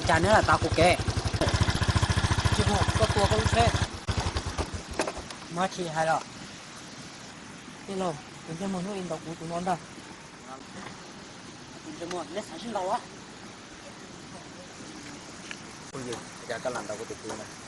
Cas neb lam tav kuv kev? Tsis mus, koj tua koj lub tsheb. Muaj dab tsi hais los? Tij laug, tus ntsej muag hnub ib ntaus kuv tus no ntag. Tus ntsej muag, neb xav sib ntaus a? Phooj ywg, cas koj lam ntaus kuv tus kwv ntag?